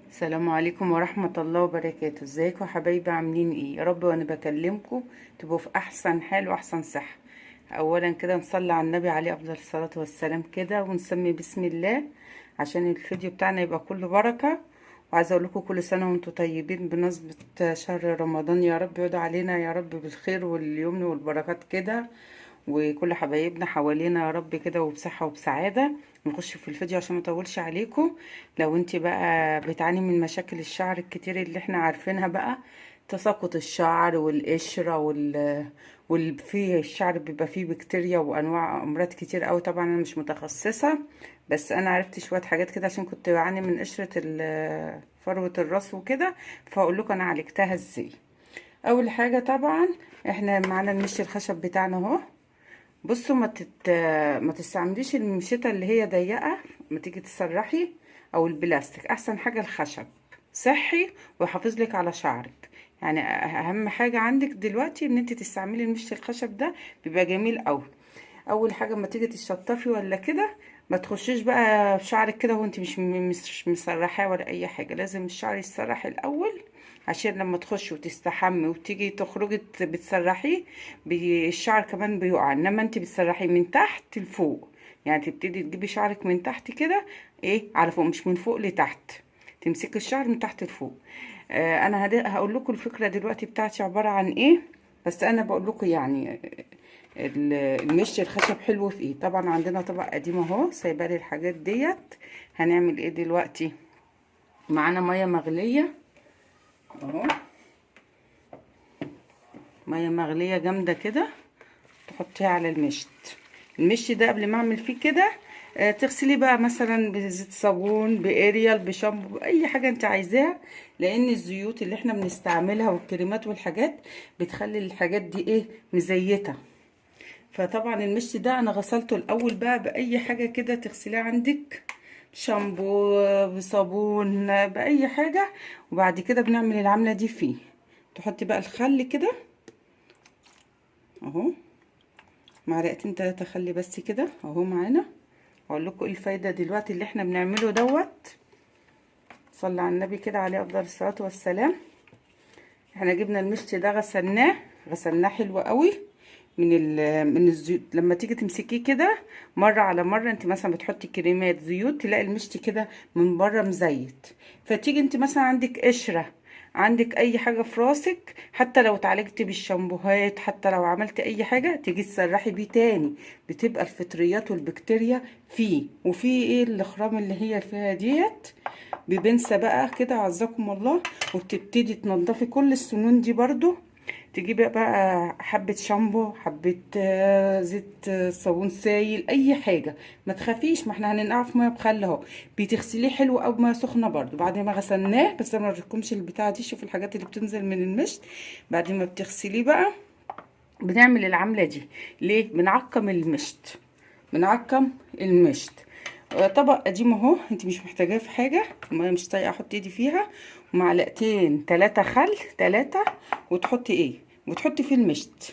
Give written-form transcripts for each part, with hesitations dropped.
السلام عليكم ورحمة الله وبركاته. ازيكم يا حبايبي؟ عاملين ايه؟ يا رب وانا بكلمكم تبقوا في احسن حال واحسن صحة. اولا كده نصلي على النبي عليه افضل الصلاة والسلام كده، ونسمي بسم الله عشان الفيديو بتاعنا يبقى كله بركة. وعايزة اقول لكم كل سنة وانتم طيبين بمناسبة شهر رمضان، يا رب يعود علينا يا رب بالخير واليمن والبركات كده، وكل حبايبنا حوالينا يا رب كده وبصحة وبسعادة. نخش في الفيديو عشان ما اطولش عليكم. لو انت بقى بتعاني من مشاكل الشعر الكتير اللي احنا عارفينها بقى، تساقط الشعر والقشرة فيه الشعر بيبقى فيه بكتيريا وانواع امراض كتير قوي. طبعا انا مش متخصصة، بس انا عرفت شوية حاجات كده عشان كنت بعاني من قشرة فروة الراس وكده، فاقول لكم انا عالجتها ازاي. اول حاجة طبعا احنا معانا المش الخشب بتاعنا اهو. بصوا، ما تستعمليش المشيطة اللي هي ضيقة ما تيجي تسرحي او البلاستيك، احسن حاجة الخشب، صحي ويحافظ لك على شعرك. يعني اهم حاجة عندك دلوقتي ان انت تستعملي المشط الخشب ده، بيبقى جميل قوي. اول حاجة ما تيجي تشطفي ولا كده، ما تخشيش بقى في شعرك كده وانت مش مسرحاه ولا اي حاجة، لازم الشعر يتسرح الاول عشان لما تخشي وتستحمي وتيجي تخرجي بتسرحيه، الشعر كمان بيقع. انما انت بتسرحيه من تحت لفوق، يعني تبتدي تجيبي شعرك من تحت كده ايه على فوق، مش من فوق لتحت، تمسكي الشعر من تحت لفوق. انا هقول لكم الفكرة دلوقتي بتاعتي عبارة عن ايه، بس انا بقول لكم يعني المش الخشب حلو في ايه. طبعا عندنا طبق قديم اهو سايبه لي الحاجات ديت. هنعمل ايه دلوقتي؟ معانا مية مغليه اهو، مية مغليه جامدة كده، تحطيها على المشط. المشط ده قبل ما اعمل فيه كده تغسليه بقى مثلا بزيت صابون، باريال، بشامبو، باي حاجة انت عايزاها، لان الزيوت اللي احنا بنستعملها والكريمات والحاجات بتخلي الحاجات دي ايه مزيته. فطبعا المشط ده انا غسلته الاول بقى باي حاجة كده تغسليها عندك، شامبو بصابون باي حاجة، وبعد كده بنعمل العملة دي فيه. تحطي بقى الخل كده اهو، معلقتين 3 خل بس كده اهو معانا. اقول لكم ايه الفايدة دلوقتي اللي احنا بنعمله دوت. صلى على النبي كده عليه افضل الصلاة والسلام. احنا جبنا المشط ده غسلناه، غسلناه حلو قوي من الزيوت. لما تيجي تمسكيه كده مرة على مرة، انت مثلا بتحطي كريمات زيوت، تلاقي المشط كده من بره مزيت. فتيجي انت مثلا عندك قشرة، عندك اي حاجة في راسك، حتى لو اتعالجتي بالشامبوهات، حتى لو عملت اي حاجة، تيجي تسرحي بيه تاني، بتبقى الفطريات والبكتيريا فيه، وفي ايه الاخرام اللي هي فيها ديت ببنسه بقى كده عزكم الله. وبتبتدي تنضفي كل السنون دي برضو. تجيبي بقى حبة شامبو، حبة زيت، صابون سايل، اي حاجة، ما تخافيش، ما احنا هننقعه في مية بخل اهو. بتغسليه حلو قوي بميه سخنة برضو بعد ما غسلناه، بس انا ما وريتكمش البتاعه دي. شوفوا الحاجات اللي بتنزل من المشط بعد ما بتغسليه بقى. بنعمل العملة دي ليه؟ بنعقم المشط، بنعقم المشط. طبق قديم اهو، انت مش محتاجاه في حاجة، المية مش طايقة احط ايدي فيها. ومعلقتين 3 خل، 3، وتحطي ايه؟ وتحطي فيه المشط.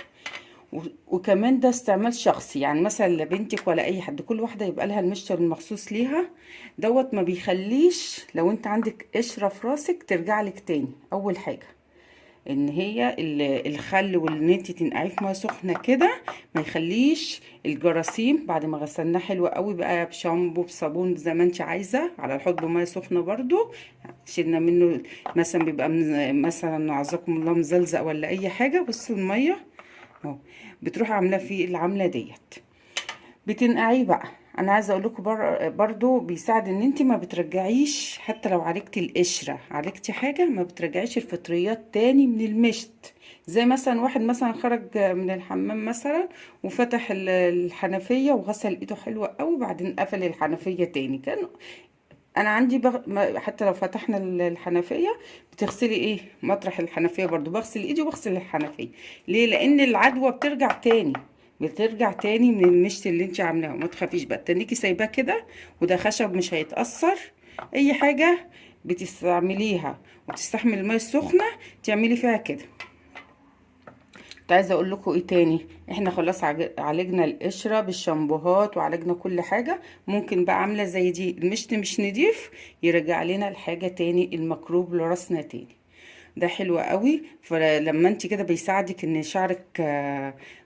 وكمان ده استعمال شخصي، يعني مثلا لا بنتك ولا اي حد، كل واحدة يبقى لها المشط المخصوص ليها دوت. ما بيخليش لو انت عندك قشرة في راسك ترجع لك تاني. اول حاجة ان هي الخل، وان انت تنقعيه في مية سخنة كده، ما يخليش الجراثيم. بعد ما غسلناه حلو قوي بقى بشامبو بصابون زي ما انت عايزه، على الحوض بميه سخنة برضو، شلنا منه مثلا بيبقى مثلا عزكم الله مزلزق ولا اي حاجة. بصوا المية اهو بتروح عامله فيه العاملة ديت، بتنقعيه بقى. انا عايزه اقول لكم برضو بيساعد ان انت ما بترجعيش، حتى لو عالجتي القشرة، عالجتي حاجة، ما بترجعيش الفطريات تاني من المشط. زي مثلا واحد مثلا خرج من الحمام مثلا وفتح الحنفية وغسل ايده حلوة قوي، بعدين قفل الحنفية تاني. كان انا عندي حتى لو فتحنا الحنفية بتغسلي ايه مطرح الحنفية، برضو بغسل ايدي وبغسل الحنفية. ليه؟ لان العدوى بترجع تاني، بترجع تاني من المشط اللي انت عاملاه. ما تخافيش بقى، تنيكي سايباه كده، وده خشب مش هيتأثر. اي حاجة بتستعمليها وبتستحمل المية السخنة تعملي فيها كده. كنت عايزه اقول لكم ايه تاني، احنا خلاص عالجنا القشرة بالشامبوهات وعالجنا كل حاجة. ممكن بقى عامله زي دي، المشط مش نضيف يرجع لنا الحاجة تاني، الميكروب لراسنا تاني. ده حلو قوي. فلما انت كده بيساعدك ان شعرك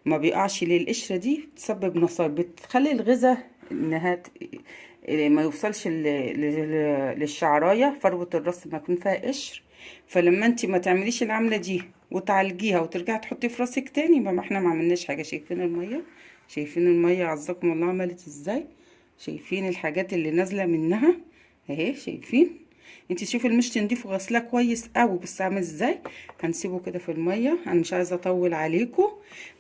ما بيقعش. ليه القشرة دي بتسبب نصايب، بتخلي الغذاء انها ما يوصلش للشعرايه، فروه الراس ما يكون فيها قشر. فلما انت ما تعمليش العملة دي وتعالجيها وترجعي تحطيه في راسك تاني، ما احنا ما عملناش حاجة. شايفين المية؟ شايفين المية عزكم الله عملت ازاي؟ شايفين الحاجات اللي نازله منها اهي؟ شايفين؟ انتي شوفي المشط نضيف وغسلاه كويس قوي، بس عامل ازاي. هنسيبه كده في المية. انا مش عايزه اطول عليكم،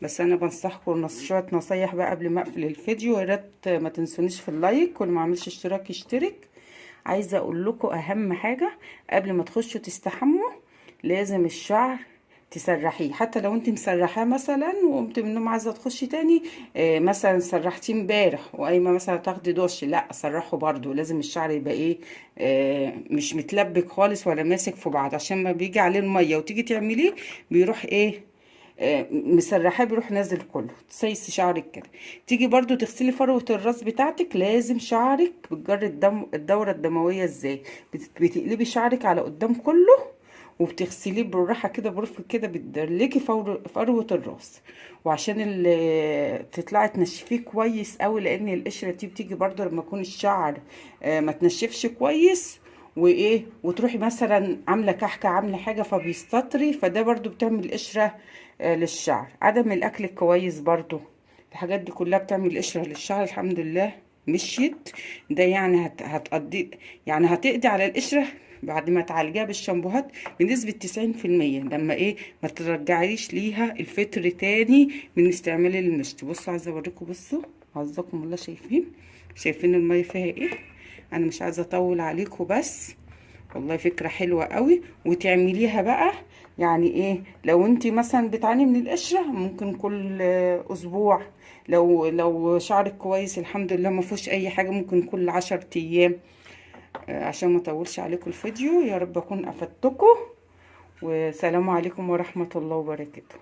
بس انا بنصحكم شوية نصايح بقى قبل ما اقفل الفيديو. يا ريت ما تنسونيش في ال like، واللي ما عملش اشتراك يشترك. عايزه اقول لكم اهم حاجة قبل ما تخشوا تستحموا، لازم الشعر تسرحيه. حتى لو انت مسرحاه مثلا وقمت من النوم عايزه تخشي تاني، مثلا سرحتيه امبارح وقايمه مثلا تاخدي دش، لا سرحه برضو. لازم الشعر يبقى ايه، مش متلبك خالص ولا ماسك في بعض، عشان ما بيجي عليه المية وتيجي تعمليه بيروح ايه، مسرحاه بيروح نازل كله. تسيسي شعرك كده. تيجي برضو تغسلي فروة الراس بتاعتك، لازم شعرك بتجري الدم، الدورة الدموية ازاي، بتقلبي شعرك على قدام كله وبتغسليه بالراحة كده برفق كده، بتدلكي فروة الراس. وعشان تطلعي تنشفيه كويس قوي، لان القشرة دي بتيجي برضو لما يكون الشعر ما تنشفش كويس، وايه وتروحي مثلا عاملة كحكة عاملة حاجة فبيستطري، فده برضو بتعمل قشرة للشعر. عدم الاكل الكويس برضو، الحاجات دي كلها بتعمل قشرة للشعر. الحمد لله مشيت ده، يعني هتقضي، يعني هتقضي على القشرة بعد ما تعالجيها بالشامبوهات بنسبة 90%، لما ايه ما ترجعيش ليها الفتر تاني من استعمال المشط. بصوا عايزة اوريكم، بصوا عزكم الله، شايفين المية فيها ايه. انا مش عايزة اطول عليكم، بس والله فكرة حلوة قوي وتعمليها بقى. يعني ايه، لو انت مثلا بتعاني من القشرة ممكن كل اسبوع، لو شعرك كويس الحمد لله ما فيهوش اي حاجة ممكن كل 10 ايام. عشان ما اطولش عليكم الفيديو، يا رب اكون افدتكم، وسلام عليكم ورحمة الله وبركاته.